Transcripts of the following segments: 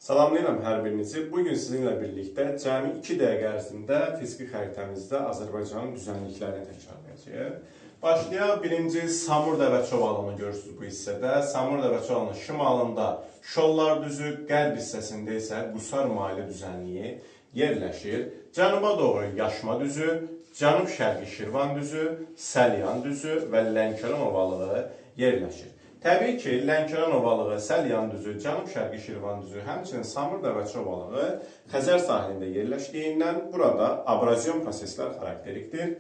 Salamlayıram hər birinizi. Bu gün sizinlə birlikdə cəmi 2 dəqiqə ərzində fiziki xəritəmizdə Azərbaycanın düzənliklərini təkrarlayacağıq. Başlayaq. Birinci Samur Dəvəçi ovalığını görürsünüz bu hissədə. Samur Dəvəçi ovalığının şimalında Şollar düzü, qərb hissəsində isə Qusar maili düzənliyi yerləşir. Cənuba doğru Yaşma düzü, cənub-şərqi Şirvan düzü, Səlyan düzü və Lənkəran ovalığı yerləşir. Təbii ki, Lənkəran ovalığı, Səlyan düzü, cənub-şərqi Şirvan düzü, həmçinin Samur Dəvəçi ovalığı Xəzər sahilində yerləşdiyindən burada abrazion proseslər xarakterikdir.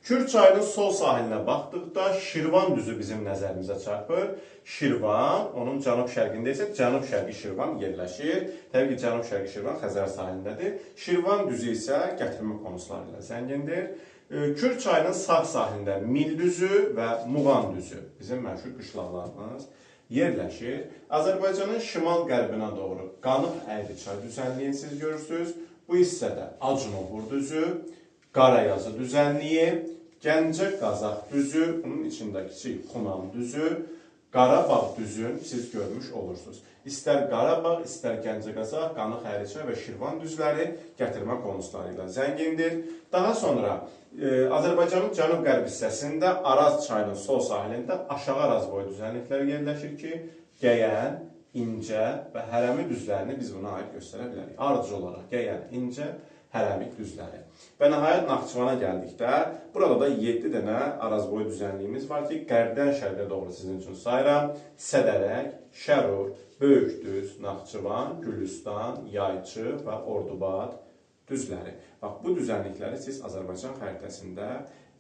Kür çayının sol sahilinə baxdıqda Şirvan düzü bizim nəzərimizə çarpır. Şirvan, onun cənub-şərqində isə cənub-şərqi Şirvan yerləşir. Təbii ki, cənub-şərqi Şirvan Xəzər sahilindədir. Şirvan düzü isə gətirmə konusları ilə zəngindir. Kür çayının sağ sahilində Mil düzü və Muğan düzü bizim məşhur qışlaqlarımız yerləşir. Azərbaycanın şimal-qərbinə doğru Qanıq Əyriçay düzənliyini siz görürsünüz. Bu hissədə Acınohur düzü, Qarayazı düzənliyi, Gəncə-Qazax düzü, bunun içində kiçik Xunam düzü, Qarabağ düzün siz görmüş olursunuz. İstər Qarabağ, istər Gəncə-Qazax, Qanıq Əyriçay və Şirvan düzləri gətirmə konusları ilə zəngindir. Daha sonra Azərbaycanın cənub-qərb hissəsində Araz çayının sol sahilində Aşağı Araz boyu düzənliklər yerləşir ki, Gəyən, İncə və Hərəmi düzlərini biz buna aid göstərə bilərik. Ardıcıl olaraq Gəyən, İncə, Hərəmik düzləri. Və nəhayət Naxçıvana gəldikdə, burada da 7 dənə Arazboyu düzənliyimiz var ki, qərbdən şərqə doğru sizin üçün sayıram. Sədərək, Şərur, Böyükdüz, Naxçıvan, Gülüstan, Yayçı və Ordubad düzləri. Bax, bu düzənlikləri siz Azərbaycan xəritəsində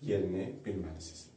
yerini bilməlisiniz.